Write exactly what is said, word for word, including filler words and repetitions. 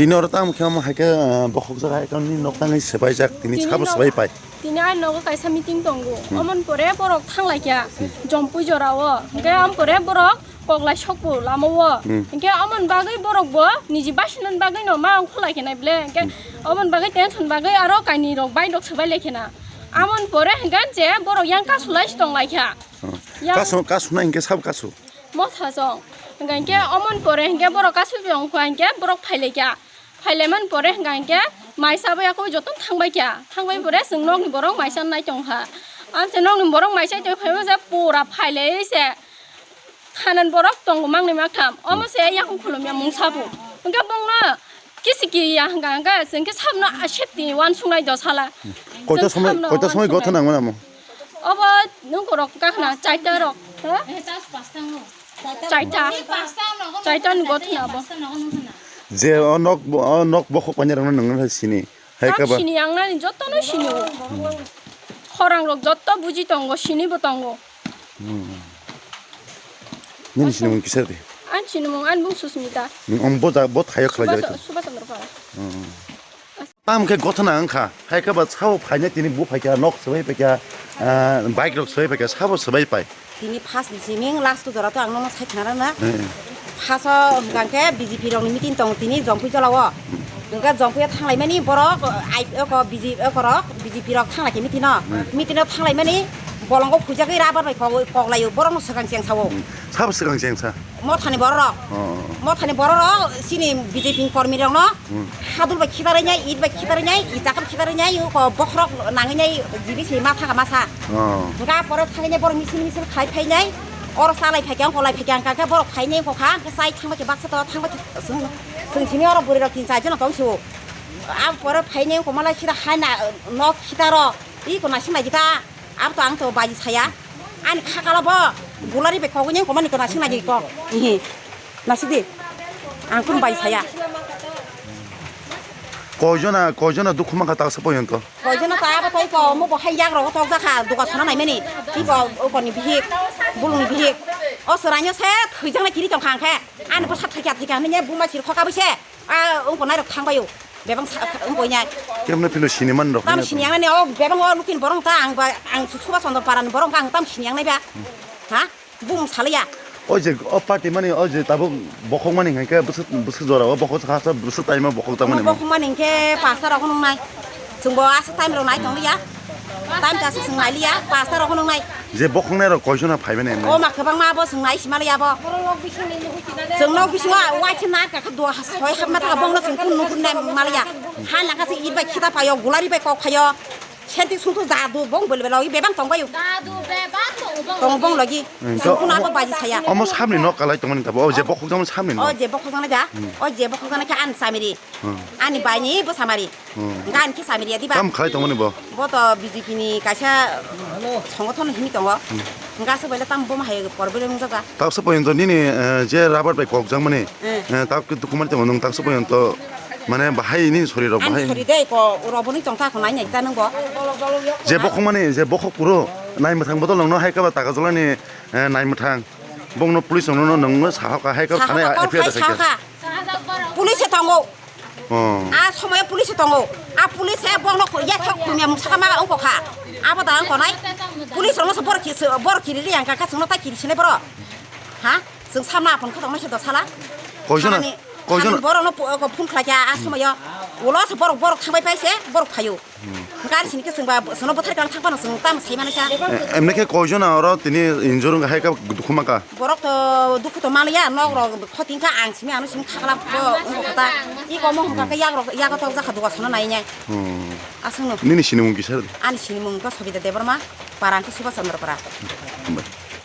Tini oro tamo khe omo hai khe, ah, bokhok jaga hai khe nini nok tangwi swbaijak, tini Tini sabo nok swbai pai. Tini ani nogo kaisa meeting tongo. Hmm. Omoni pore borok thanglaikha. Hmm. Jompui jorao. Hwnkhe omo pore borok koklai sokbo lama o. Hmm. Hwnkhe omoni bagwi borok bo niji basinani bagwi no ma ongkhorlaikha nai ble. Hwnkhe Hmm. omoni bagwi tension bagwi aro kainwi rok bai rok swbai laikha na. Amoni pore hwnkhe je borok yang kasulai si tonglaikha. Hmm. Yang Kasu, kasu na hinkhe sabo kasu. Motha chong. Hwnkhe omoni pore hwnkhe borok kasu tong kha hwnkhe borok phailaikha. Phailaimani pore hwnkha hinkhe maisa abo yakui jotono thangbaikha. Thangbai pore chwng nokni borok maisa nai tongkha. Amse nokni borok maisa tong phaima se pura phailai se thanan borok tongo mangni maktham. Omo se yakung khulumya mungsa bo. Hwnkhe bongno kisi kiya hwnkha hwnkhe chwng khe sabno a safety uansuknai do sala. Koita Chwng somoi, sabno koita somoi uansuknai. Gotha nangmani amo? Obo nung korok kakhna chaita rok. Ha? Chaita. Chaita ni gotha na bo. Je o nok bo, o nok bokhok painai rokno nangno hai sini. Hai Tam kaba. Sini ang nani jotono sini o. Khorang rok jotto buji tongo, sini bo tongo. Hmm. Nini sini mung kisa di. An sini mung an bung Susmita. Nung ang bo da, bo thayo khlai Subas-, jai. Subas Chandra Pala. Hmm. Tam khe gothana wngkha, hai khe ba sao phainai tini bo phaikha, nok swbai phaikha, ah, bike rok swbai phaikha, sabo swbai pai. Tini first ni simi last jora to ang nono sai khna rwna. Eh. First o hwnkha khe B J P rok ni meeting tongo tini Jongpui Jola o. Hwnkha Jongpui o thanglai mani borok, ai, oko B J P, oko rok B J P rok thanglai khe meeting o. Hmm. Meeting o thanglai mani bolongo phujagwi rubber bai kok-, koklai o, borok no swkang cheng sao. Hmm. Sabo swkang cheng sa? Mothani borok rok. Oh, oh, oh. Mothani borok rok chini B J P ni kormi rok no Hmm. hadul bai khitarwi nai, it bai khitarwi nai, i chakam khitarwi nai, o ko bokhorok nangwi nai, jibi se ma thaka masa. Oh. Hwnkha pore thangwi nai borok misil misil khai phai nai, oro chalai phai khe, ongkolai phai khe, hwnkha khe borok phai nai, ongkha khe chai thangbai khe baksa to thangbai khe chwng, chwng simi oro bwrwi rok tin char jon tong sio. Abo pore phai nai, ongkha malai sida hai na nok khitaro, i ko naising nai khe ta. Abo to ang to baji saya. Ani khakalo bo gulari bai kogwi nang komani kona sing nagi kok. Ihi. Nasidi. Ang kun baji saya. Koijona, koijona dukhu mankha taksa poyonto. Koijona ta abo tai ko mo bo hai yak rogo tok jakha duka sona nai mani. Ti ko o koni bihik. Bulung bihik. O soranyo se thwijak na kiri tong khang khe. Ani bo sa thikya thikya ni buma sir khoka bo se. A, wngkha nairok thangbaio. Bebang sa-, wngkha wngya. Kemne philo sini man rok Tam ni sini yang nani, o bebang o lukin borong ta, ang ba, ang Subas Chandra Para ni borong ta, ang tam sini yang nai ba. Ha? Bung salaya. O je, o party mani, o je tabuk bokhok mani hingke bwswk, bwswk jora, o bokhok sa, sa, bwswk time o bokhok ta mani mo. Bokhok mani hingke pasta rok nung nai. Chwng bo asa time rok nai tong liya. Time ta sa chwng nai liya, pasta rok nung nai. Je bokhoknai rok koichona phaibai nai O ma kwbangma bo chwng nai si maliya bo. Chwng nok bisingo waisa na ka kha dua soi hapma thaka bongno chwng kun nukur nai maliya. Ha nang kha se it bai khita paio, gulari bai kok phaio. Senti sungtu jadu bong bel bel logi bebang tong baio. Jadu bebang tong bong. Tong bong logi. Hmm, Chwng to kun abo baji saya. Omo samni nok kalai tongmani tabo. O je bokhok jang samni O nok. je bokhok jang ja. Hmm. O je bokhok jang kha an samiri. Hmm. Ani baini bo samari. Hmm. Gan ki samiri di ba. Kam khalai tongmani bo. Bo to B J P ni kaisa songothon hini tongo. Hmm. Hingke aswk bai le tamo bomo hai problem wngjaga. Taksa poyonto nini, eh, je rubber bai kokjakmani, Hmm. eh, tak dukhu mani tongmo nwng taksa poyonto mane bahai nini sori rok Ani bahai. sori dei ko roboni tongtha ko nai nai ta nwng bo. Je bokhok mani, je bokhok puro nai mwthang bodol nwngno hai kaba taka jolani, eh, nai mwthang. Bongno police rokno nwngno sahoka hai kaba Sahoka thane kok F I R hai da khaikha. sahoka. Police tongo. Oh. A somoyo police tongo. A police e bongno yakhek khulumya mungsa ma ongkho kha. Abo da ongkho nai. Police rokno se bor ki, bor kiri ri ang kha chwngno ta kiri sine boro. Ha? Chwng sama apon kha tongno se do sala. Koijona? Samani, Koijona? samani boro no po-, ko phone khlai kha a somoyo. Ulo se borok, borok thangbai pai se, borok phaio. Gari sini ke chwng ba, sono bothar kang thang pano chwng tam sai mano sa. E, emne khe koijona oro tini injure wngkha hai khe dukhu maka? Borok to dukhu to maliya, nok rok khoting kha ang simi ano simi khakla bo wngkha kha ta. I komo hwnkha khe yak rok, yago tok jakha duka sono nai nai. Hmm. Aswk no. Nini sinimung kisa? Ani sinimung wngkha Sobita Debbarma, para wngkha Subas Chandra para. Hambai.